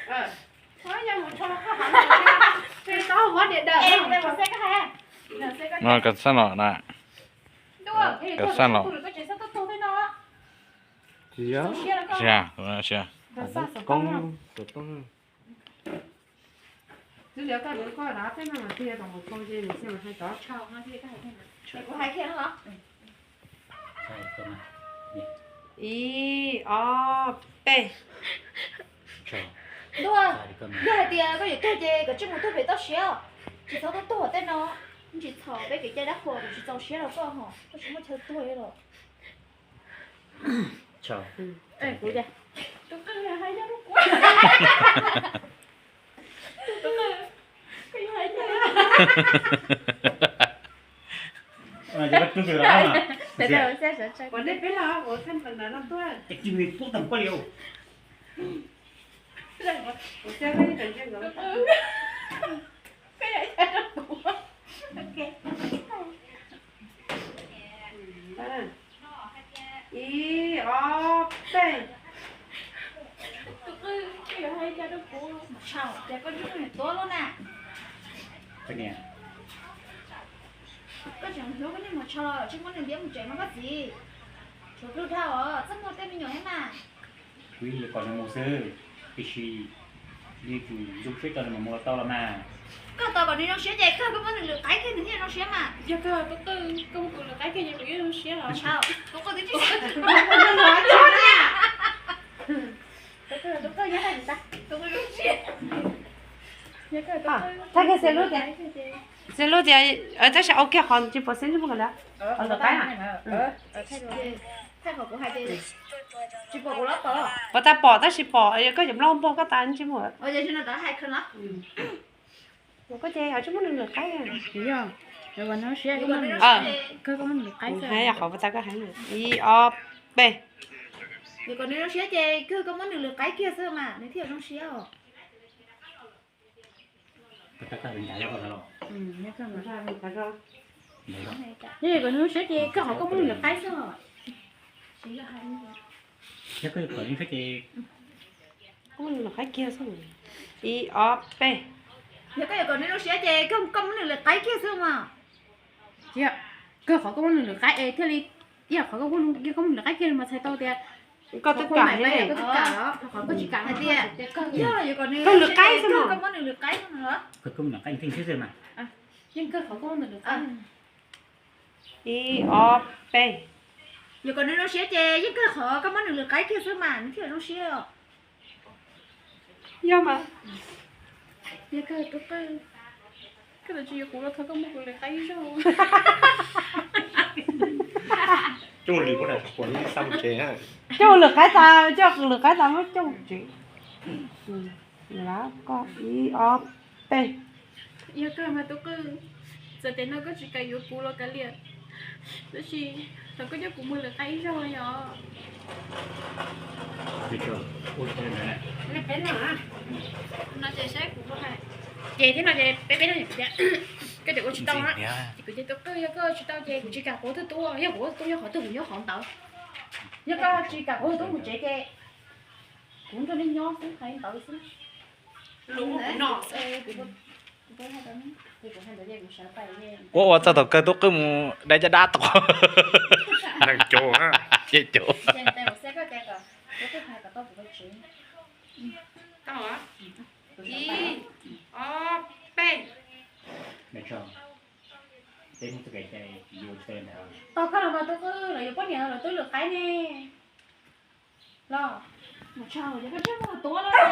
Koj xaj los na. Koj xaj los. Ib, ob, peb. Ntuj, yog hais tias koj yuav tuag ces koj tsis mus tuag pem toj siab, tsis txhob tuaj tuag tej no. Tsis txhob peb kev cai dab qhuas, kuv tsis txaus siab rau koj ho, koj tsis muaj chaw tuag li los. Ib, ob, peb. Tus qwj, koj yuav hais cas rau kuv? Mas tshau, ces koj tsis muaj niam tuab lub na. Koj tseem hlub koj niag Mas Tshau los tsis muab nws ntiab mus tsev no koj txiv. Tshuav plug dhau os, txaj muag tej me nyuam thiab mas. Kuv yeej yuav kom nws mus xwb, tiam sis nws tsis zoo siab rau nws mam mus los tau los mas. Koj tos kom nws zoo siab ces kawg koj muab nws lwm qaib kiag nws thiaj zoo siab mas. Yog kawg tus qwj, koj muab kuv lwm qaib kiag ces kuv yeej zoo siab los. Tus qwj twb tsis Thaij kiag xia lub tias, xia lub tias, tab sis ua kiag qhov tsis pom xib ntsej muag lawm. Qhov lwm qaib. Puas tas pom tab sis pom koj cov nplooj npog koj tas ntsej muag. Koj ces ho tsis muab nws lwm qaib. Yog, kawg koj muab nws lwm qaib. Hais yog qhov puas tas koj hais na. Ib, ob, peb. Yog kom nws zoo siab ces kawg koj muab nws lwm qaib kiag xwb mas nws thiaj zoo siab os. Yog kom nws zoo siab ces kawg qhov koj muab nws lwm qaib xwb os. Koj muab nws lwm qaib kiag xwb. Ib, ob, peb. Yog koj yuav kom nws zoo siab ces kawg koj muab nws lwm qaib kiag xwb mas. Kawg qhov koj muab nws lwm qaib es thiaj li, ib yam qhov koj muab, koj muab nws lwm qaib kiag mas txhais tau tias koj twb kam, koj twb kam, qhov koj tsis kam hais tias yog yuav kom nws lwm qaib xwb mas. Koj muab nws lwm qaib xwb mas. Yeej kawg qhov koj muab nws lwm qaib. Ib, ob, peb. Yog kom nws zoo siab ces yeej kawg qhov koj muab nws lwm qaib kiag xwb mas nws thiaj zoo siab os. Yog mas. Yog kawg tus qwj, koj tsis yuav kuv los thov koj muab kuv lwm qaib ib zaug. Coj lwm qaib tas kuv xa mus tsev. Coj lwm qaib tas, coj lwm qaib tas muab coj mus tsev. Koj ib, ob, peb. Yog kawg mas tus qwj, txawm tias no koj tsis kam yuav kuv los kav liam, tab sis thov koj coj kuv mus lwm qaib ib zaug yom. No ces saib kuv hais, ces thiab no ces peb peb no tias koj cov ua tsis tau na, ces kuv ces tus qwj yog koj ua tsis tau ces kuv tsis kam kuv ua tub tub, yog kuv ua tub nyob qhov twg kuv nyob qhov ntawd. Yog koj tsis kam kuv ua tub mus tsev ces kuv nrog nej nyob xwb hais ntawd xwb. Ua ua txog thaum kawg tub qwj mus dai caj dab tod. Neeg cov, cov. Ib, ob, peb. Tau koj los mas tus qwj, lawv yuav poj niam lawv twb lwm qaib ne. Los, mas tsaug, yog koj tsis muaj tuab los,